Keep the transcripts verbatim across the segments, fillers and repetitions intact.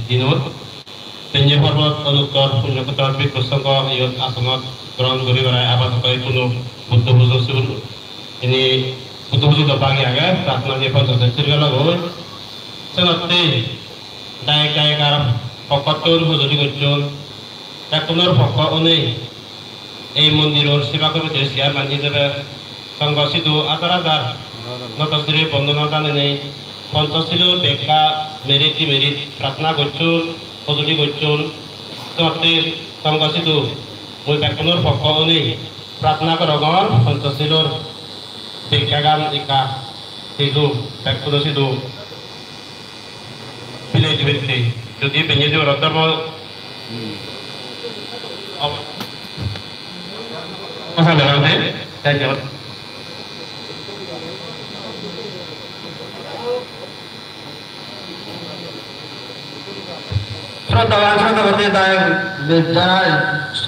dinot. Penye Porbot Onuttor Punyokhetrot Bhikkhu Sangho iyot asonot grohon guri gorai abar hoito hono Buddho pujo sigun ini Buddho pujo do bagi age, prarthona je Panchasila sirgala goi. Senotte dayok dayikar pokkottun hojoli gocchon, bekkunor pokko onei ei mondiror seba committee-r chairman hijebe songho sidu hajar hajar notodire bondona janenei Panchasila bekka merit demerit prarthona gocchon, hojoli gocchon. Senotte songho sidu mui bekkunor pokko onei prarthona gorongor Panchasilar bekkagan ekka sidu bekkuno sidu. Village Bhitti, jodi Bengali ora dhormo, Shraddhaban, shraddhaboti, tai jara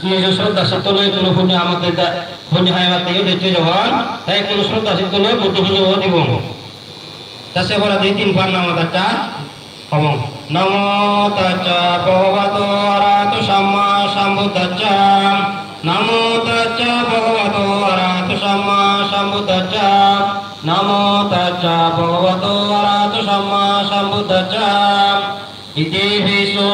nijo shraddha chitto loi hono punyo amatte da-, punyo hai amatte yo decche jokon, tai hono shraddha chitto loi Buddho pujo dibo. Ta se pore di tin bar namo tassa hobong. Namo tassa bhagavato arahato sammasambuddhassa. Namo tassa bhagavato arahato sammasambuddhassa. Namo tassa bhagavato arahato sammasambuddhassa. Itipi so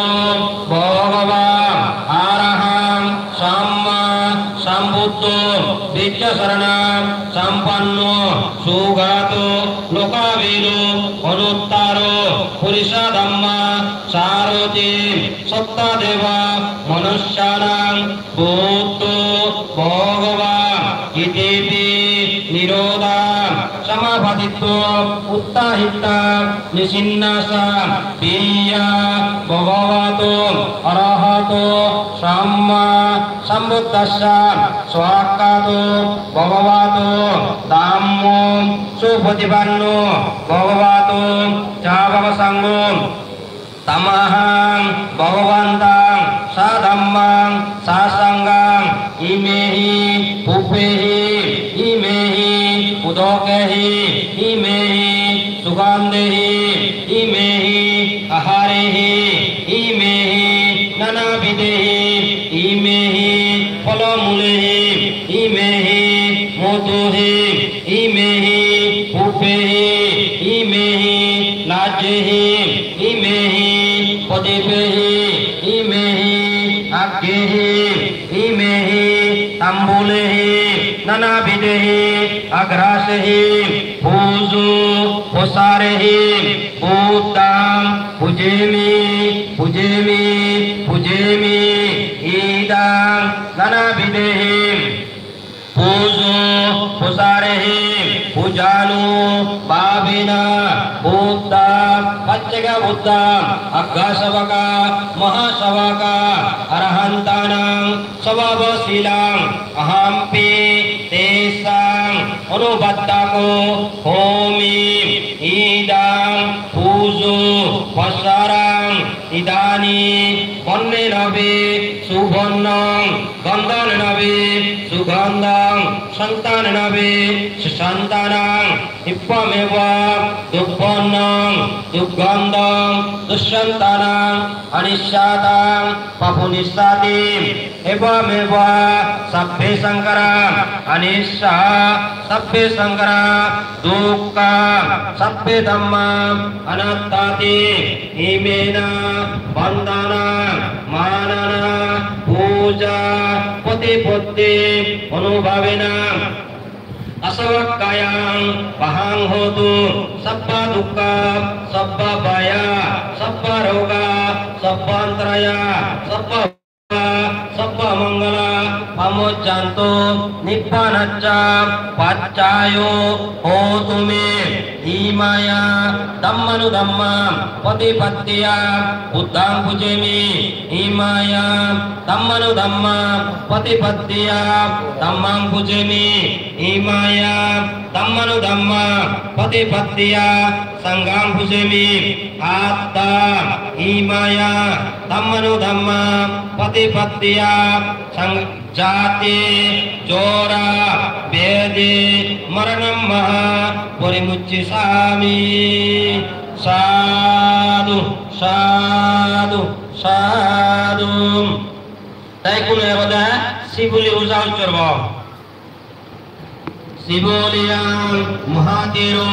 bhagavā arahaṃ sammāsambuddho vijjācaraṇasampanno sugato lokavidu anuttaro purisadammasārathi satthā devamanussānaṃ buddho bhagavā. Itipi nirodhā samāpatti uttahitā nisinnāsa piyā bhagavato arahato sammāsambuddhassa svākkhāto bhagavato dhammo supaṭipanno bhagavato sāvakasaṅgho. Tamahaṃ bhagavantaṃ sadhammaṃ sasaṅghaṃ imehi pubbehi imehi udokehi imehi sugandhehi imehi aharehi imehi nanavidhehi imehi phalamulehi imehi modhuhi imehi pubbehi imehi lajjehi imehi padipehi imehi aggehi imehi tambulehi nanavidhehi agrasehi pujo pasarehi buddhaṃ pujemi pujemi pujemi idaṃ nanavidhehi pujo pasarehi pujanubhāvena buddhaṃ paccekabuddhaṃ aggasāvakā mahāsāvakā arahantānaṃ svabhavasīlaṃ ahampi tesaṃ anupaṭṭhako homi idaṃ pujo pasaraṃ idāni vaṇṇena vi suvaṇṇaṃ gandhena vi sugandhaṃ santānena vi sasantānaṃ evameva dupphannaṃ duggandhaṃ dussantānaṃ anissātaṃ pāpunissāti. Evameva sabbe saṅkhārā anissā sabbe saṅkhārā dukkhā sabbe dhammā anattāti. Iminā vandanā mānanā pūjā paṭipatti anubhāvena asavakkhāyaṃ pahāṃ hotu sabba dukkhā sabba bhayā sabba rogā sabba antarāyā sabba sabba maṅgalā pamuccantu nibbānassa paccayo hotu me. Imāya dhammanudhamma paṭipattiyā buddhaṃ pujemi. Imāya dhammanudhamma paṭipattiyā dhammaṃ pujemi. Imāya dhammanudhamma paṭipattiyā saṅghaṃ pujemi. Attā imāya dhammanudhamma paṭipattiyā saṅ- jāti jorā byādhi maraṇaṃ mahā parimucchissāmi. Sādhu, sādhu, Sadhu. Te ikkunu ebode Sibuli puja ujjorbo. Sibuliyan Mahatero.